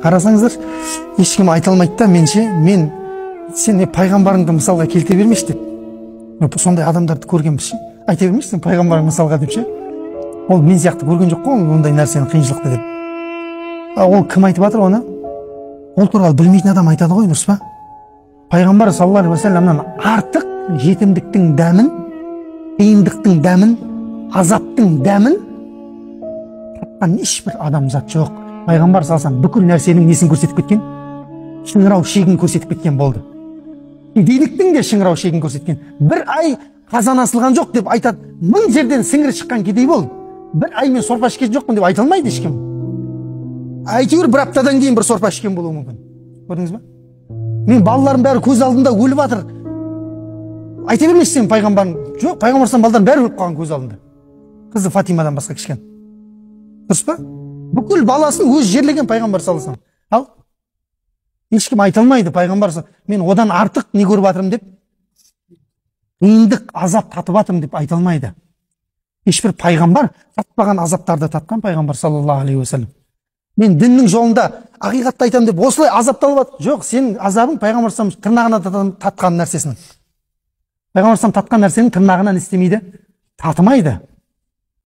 Қарасаңыздар, ешкім айта алмайды да, мен ше, мен сен пайғамбарыңды мысалға келтіре бермеші деп. Сондай адамдарды көргенбіз ше, айта бермеші сен пайғамбарың мысалға деп ше. Ол мен сияқты көрген жоқ қой ондай нәрсені, қиыншылықты деп. Ол кім айтып жатыр оны? Ол туралы білмейтін адам айтады ғой, дұрыс па? Пайғамбар саллаллаху алейхи уассаламнан артық жетімдіктің дәмін, қиындықтың дәмін, азаптың дәмін татқан ешбір адамзат жоқ. Пайғамбар саллаллаху бүкіл нәрсенің несін көрсетіп кеткен? Шыңырау шегін көрсетіп кеткен болды. Кедейліктің де шыңырау шегін көрсеткен. Бір ай қазан асылған жоқ деп айтады. Мың жерден сіңірі шыққан кедей болды. Бір ай мен сорпа ішкен жоқпын деп айта алмайды ешкім. Әйтеуір бір аптадан кейін бір сорпа ішкен болуы мүмкін. Көрдіңіз ба? Мен балаларым бәрі көз алдында өліп жатыр. Айта бермеші сен пайғамбарың. Жоқ, пайғамбар балдарының бәрі өліп қалған көз алдында. Қызы Фатимадан басқа кішкене. Дұрыс па? Бүкіл баласын өз жерлеген пайғамбар саллаллаху алейхи вассалам. Ал ешкім айта алмайды пайғамбар мен одан артық не көріп жатырмын деп, қиындық, азап татып жатырмын деп айта алмайды. Ешбір пайғамбар татпаған азаптарды татқан пайғамбар саллаллаху алейхи уассалам. Мен діннің жолында ақиқатты айтамын деп осылай азапталып жатыр. Жоқ, сенің азабың пайғамбар саллаллаху тырнағына татқан нәрсесінің. Пайғамбар саллаллаху татқан нәрсенің тырнағынан істемейді, татымайды.